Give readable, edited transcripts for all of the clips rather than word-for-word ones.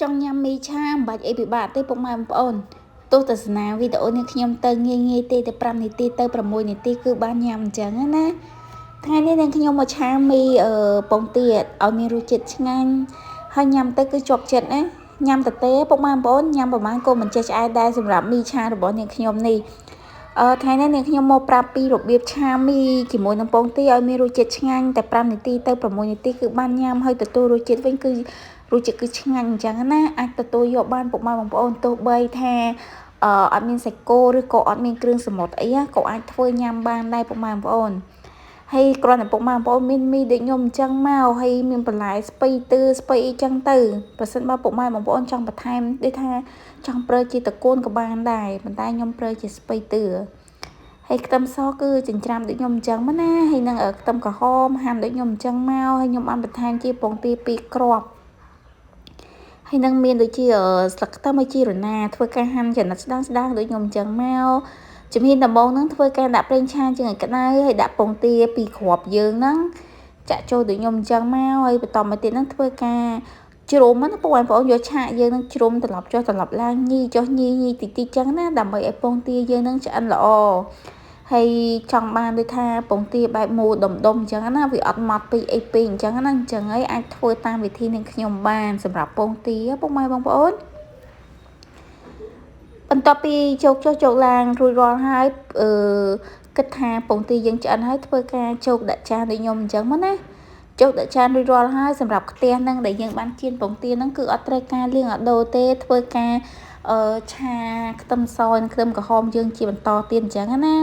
ចង់ញ៉ាំមីឆាមិនបាច់អីពិបាកទេពុកម៉ែបងប្អូនទោះទស្សនាវីដេអូនេះខ្ញុំទៅងាយងាយទេតែ5នាទីទៅ6នាទីគឺបានញ៉ាំអញ្ចឹងណាថ្ងៃនេះនាងខ្ញុំមកឆាមីពងទាឲ្យមានរសជាតិឆ្ងាញ់ហើយញ៉ាំទៅគឺជាប់ចិត្តណាញ៉ាំតទេពុកម៉ែបងប្អូនញ៉ាំប្រហែលក៏មិនចេះឆ្អែតដែរសម្រាប់មីឆារបស់នាងខ្ញុំនេះថ្ងៃនេះនាងខ្ញុំមកប្រាប់ពីរបៀបឆាមីជាមួយនឹងពងទាឲ្យមានរសជាតិឆ្ងាញ់តែ5នាទីទៅ6នាទីគឺបានញ៉ាំហើយទទួលរសជាតិវិញគឺរសជាតិគឺឆ្ងាញ់អញ្ចឹងណាអាចទទួលយកបានពុកម៉ែបងប្អូនទោះបីថាអត់មានសាច់គោឬក៏អត់មានគ្រឿងសមុទ្រអីក៏អាចធ្វើញ៉ាំបានដែរពុកម៉ែបងប្អូនហើយគ្រាន់តែពុកម៉ែបងប្អូនមានមីដូចខ្ញុំអញ្ចឹងមកហើយមានបន្លែស្ពៃទឺស្ពៃអីចឹងទៅប្រសិនបើពុកម៉ែបងប្អូនចង់បន្ថែមដូចថាចង់ប្រើជាតកូនក៏បានដែរប៉ុន្តែខ្ញុំប្រើជាស្ពៃទឺហើយខ្ទឹមសគឺចិញ្ច្រាំដូចខ្ញុំអញ្ចឹងមកណាហើយនឹងខ្ទឹមក្រហមហាន់ដូចខ្ញុំអញ្ចឹងមកហើយខ្ញុំបានបន្ថែមជាពងទា2គ្រាប់ហើយនឹងមានដូចជាស្លឹកខ្ទឹមឲ្យជីរណាធ្វើការហាន់ចំណិតស្ដើងស្ដើងដូចខ្ញុំអញ្ចឹងមកជំហានដំបូងហ្នឹងធ្វើការដាក់ប្រេងឆាជាងឲ្យក្តៅហើយដាក់ពងទា2គ្រាប់យើងហ្នឹងចាក់ចូលដូចខ្ញុំអញ្ចឹងមកហើយបន្តមកទៀតហ្នឹងធ្វើការជ្រុំណាពុកបងប្អូនយកឆាកយើងនឹងជ្រុំត្រឡប់ចុះត្រឡប់ឡើងញីចុះញីញីតិចតិចចឹងណាដើម្បីឲ្យពងទាយើងនឹងឆ្អិនល្អហើយចង់បានដូចថាពងទាបែបមូលដុំដុំអញ្ចឹងណាវាអត់ម៉ត់ពេកអីពេកអញ្ចឹងណាអញ្ចឹងហើយអាចធ្វើតាមវិធីនឹងខ្ញុំបានសម្រាប់ពងទាពុកម៉ែបងប្អូនបន្ទាប់ពីជោគចុះជោគឡើងរួចរាល់ហើយគិតថាពងទាយើងឆ្អិនហើយធ្វើការជោគដាក់ចានដូចខ្ញុំអញ្ចឹងមកណាជោគដាក់ចានរួចរាល់ហើយសម្រាប់ខ្ទះហ្នឹងដែលយើងបានចៀនពងទាហ្នឹងគឺអត់ត្រូវការលាងអត់ដូរទេធ្វើការឆាខ្ទឹមសនិងខ្ទឹមក្រហមយើងជាបន្តទៀតអញ្ចឹងណា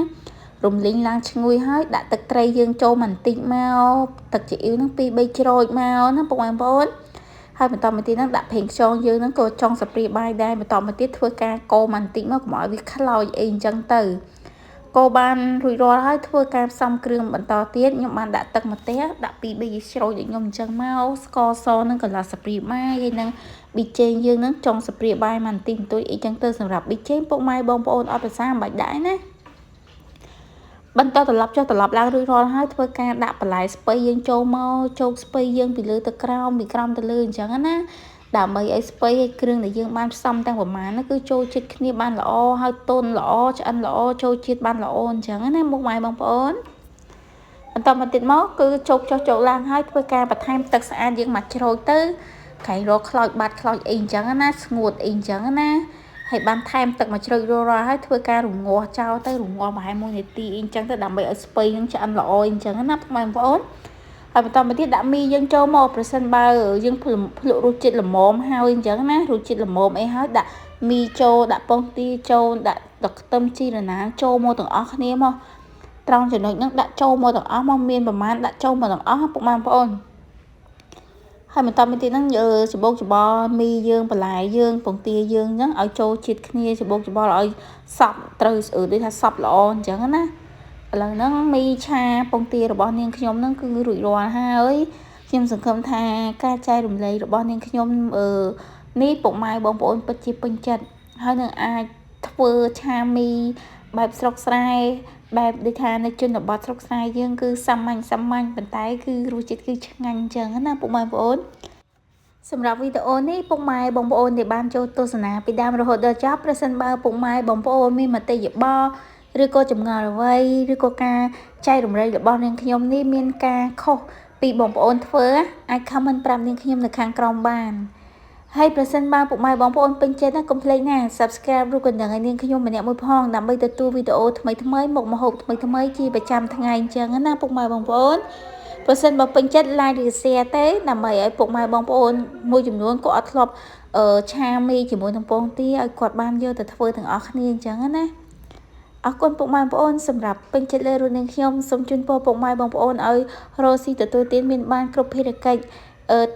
រំលីងឡើងឈ្ងុយហើយដាក់ទឹកត្រីយើងចូលបន្តិចមកទឹកស៊ីអ៊ីវហ្នឹង2 3ច្រូចមកណាពុកម៉ែបងប្អូនហើយបន្តមកទៀតហ្នឹងដាក់ប្រេងខ្យងយើងហ្នឹងក៏ចង់សព្រាបាយដែរបន្តមកទៀតធ្វើការកូរបន្តិចមកកុំឲ្យវាខ្លោចអីអញ្ចឹងទៅកូរបានរួចរាល់ហើយធ្វើការផ្សំគ្រឿងបន្តទៀតខ្ញុំបានដាក់ទឹកម្ទេសដាក់2 3ច្រូចដូចខ្ញុំអញ្ចឹងមកស្ករសនិងកន្លះស្ព្រាបាយហើយនឹងប៊ីចេងយើងនឹងចុងស្ព្រាបាយបន្តិចបន្តួចអីចឹងទៅសម្រាប់ប៊ីចេងពុកម៉ែបងប្អូនអត់ប្រសាមិនបាច់ដាក់ណាបន្តត្រឡប់ចុះត្រឡប់ឡើងរួចរាល់ហើយធ្វើការដាក់បន្លែស្ពៃយើងចូលមកជោគស្ពៃយើងពីលើទៅក្រោមពីក្រោមទៅលើអញ្ចឹងណាដើម្បីឲ្យស្ពៃឲ្យគ្រឿងដែលយើងបានផ្សំទាំងប្រមាណគឺចូលជាតិគ្នាបានល្អហើយទន់ល្អឆ្អិនល្អចូលជាតិបានល្អអញ្ចឹងណាមុខម៉ែបងប្អូនបន្តមកទៀតមកគឺជោគចុះជោគឡើងហើយធ្វើការបន្ថែមទឹកស្អាតយើងមកជ្រោចទៅក្រែងរកខ្លោចបាត់ខ្លោចអីអញ្ចឹងណាស្ងួតអីអញ្ចឹងណាហើយបានថែមទឹកមកជ្រោចរាល់ហើយធ្វើការរងាស់ចោលទៅរងាស់ប្រហែល1នាទីអីអញ្ចឹងទៅដើម្បីឲ្យស្ពៃនឹងឆ្អិនល្អអញ្ចឹងណាបងប្អូនហើយបន្តមកទៀតដាក់មីយើងចូលមកប្រសិនបើយើងភ្លក់រសជាតិល្មមហើយអញ្ចឹងណារសជាតិល្មមអីហើយដាក់មីចូលដាក់ពងទាចូលដាក់ទឹកខ្ទឹមជីរណាចូលមកទាំងអស់គ្នាមកត្រង់ចំណុចហ្នឹងដាក់ចូលមកទាំងអស់មកមានប្រមាណដាក់ចូលមកទាំងអស់ពុកម៉ែបងប្អូនហើយបន្តមកទៀតហ្នឹងច្បោកច្បល់មីយើងបន្លែយើងពងទាយើងហ្នឹងឲ្យចូលជាតិគ្នាច្បោកច្បល់ឲ្យសព្វត្រូវស្អឺដូចថាសព្វល្អអញ្ចឹងណាឥឡូវហ្នឹងមីឆាពងទារបស់នាងខ្ញុំហ្នឹងគឺរួចរាល់ហើយខ្ញុំសង្ឃឹមថាការចែករំលែករបស់នាងខ្ញុំនេះពុកម៉ែបងប្អូនពិតជាពេញចិត្តហើយនឹងអាចធ្វើឆាមីបែបស្រុកស្រែបែបដូចថានៅជនបទស្រុកស្រែយើងគឺសាមញ្ញសាមញ្ញប៉ុន្តែគឺរសជាតិគឺឆ្ងាញ់អញ្ចឹងណាពុកម៉ែបងប្អូនសម្រាប់វីដេអូនេះពុកម៉ែបងប្អូនដែលបានចូលទស្សនាពីដើមរហូតដល់ចប់ប្រសិនបើពុកម៉ែបងប្អូនមានមតិយោបល់ឬក៏ចម្ងល់អ្វីឬក៏ការចែករំលែករបស់នាងខ្ញុំនេះមានការខុសពីបងប្អូនធ្វើអាច comment ប្រាប់នាងខ្ញុំនៅខាងក្រោមបានហើយប្រសិនបើពុកម៉ែបងប្អូនពេញចិត្តណាកុំភ្លេចណា Subscribe ឬក៏ដឹងឲ្យនាងខ្ញុំម្នាក់មួយផងដើម្បីទទួលវីដេអូថ្មីថ្មីមុខម្ហូបថ្មីថ្មីជាប្រចាំថ្ងៃអញ្ចឹងណាពុកម៉ែបងប្អូនប្រសិនបើពេញចិត្ត like ឬ share ទៅដើម្បីឲ្យពុកម៉ែបងប្អូនមួយចំនួនក៏អត់ធ្លាប់ឆាមីជាមួយនឹងពងទាឲ្យគាត់បានយកទៅធ្វើទាំងអស់គ្នាអញ្ចឹងណាអរគុណពុកម៉ែបងប្អូនសម្រាប់ពេញចិត្តលើរូបនាងខ្ញុំសូមជូនពរពុកម៉ែបងប្អូនឲ្យរកស៊ីទទួលទានមានបានគ្រប់ភារកិច្ច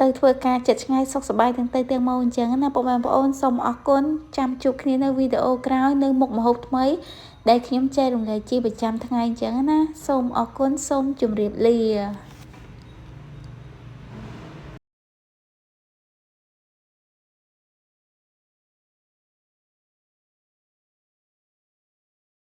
ទៅធ្វើការចិត្តឆ្ងាយសុខសប្បាយទាំងទៅទាំងមកអញ្ចឹងណាពុកម៉ែបងប្អូនសូមអរគុណចាំជួបគ្នានៅវីដេអូក្រោយនៅមុខម្ហូបថ្មីដែលខ្ញុំចែករំលែកជាប្រចាំថ្ងៃអញ្ចឹងណាសូមអរគុណសូមជម្រាបលា។